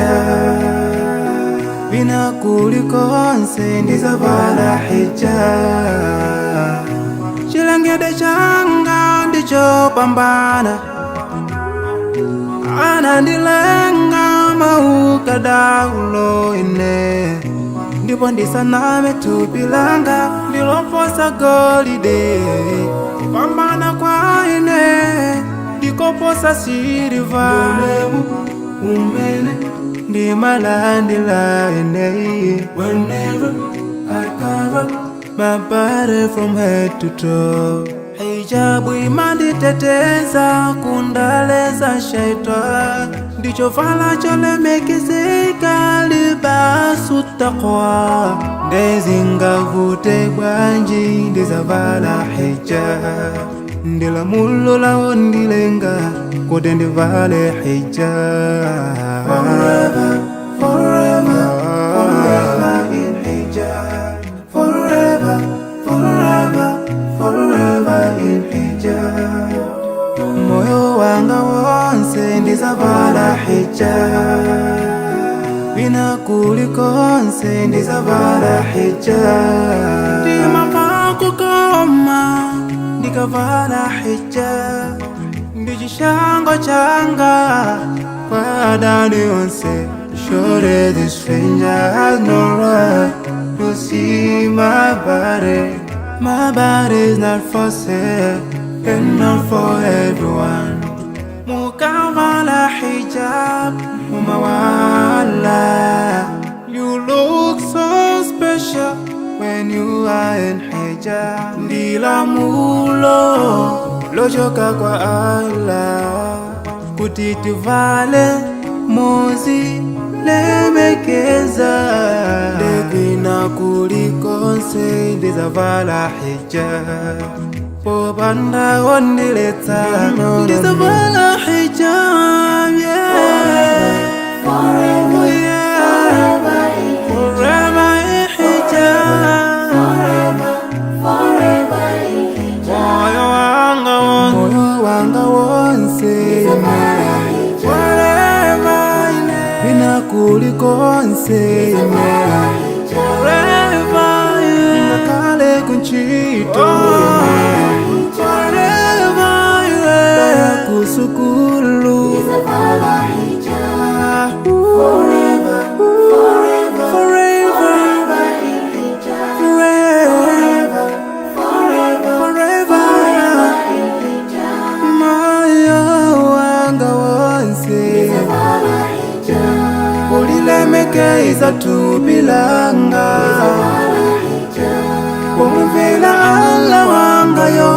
hijab. Kwina kulikonse ndizavala hijab. Chilengedwe changa ndichopambana, anandilenga mwaukadaulo ine, ndipo ndisaname, thupi langa ndiloposa golide. Kupambana kwa ine ndikoposa siliva. Umene ndimalandila ine whenever I cover my body from head to toe. Hijabu imanditeteza kundale za shaitani, ndichovala cholemekezeka, libasu taqwa. Nde zingavute bwanji, ndizavala hijab. Ndi lamulo la wondilenga kuti ndivale hijab. Forever, forever, forever in hijab. Forever, forever, forever in hijab. Moyo wanga wonse ndizavala hijab. Kwina kulikonse ndizavala hijab. Ndimamva kukoma ndikavala hijab. Ndi chishango changa kwa adani onse. Surely the stranger has no right to see my body. My body is not for sale and not for everyone. Mukavala hijab mumawala. You look so special when you are in hijab. Ndi lamulo lochoka kwa Allah kuti tivale mozilemekeza. Nde kwina kulikonse ndizavala hijab, popanda wondiletsa ndizavala hijab, yeah. Forever, Yeah. forever in Forever in hijab. Forever, forever in hijab. Moyo wanga wonse, moyo wanga wonse. Ndizavala hijab. Forever ine, kwina kulikonse. Ndizavala hijab. Forever ine, ngakhale kuntchito. Forever ine, kusukulu. Ndizavala hijab. Forever, forever, Forever, forever in hijab. Forever, Forever, forever. Forever in hijab. Moyo wanga wonse. Ndizavala hijab. Kulilemekeza thupi langa. Ndizavala hijab. Kumvera Allah wanga yo.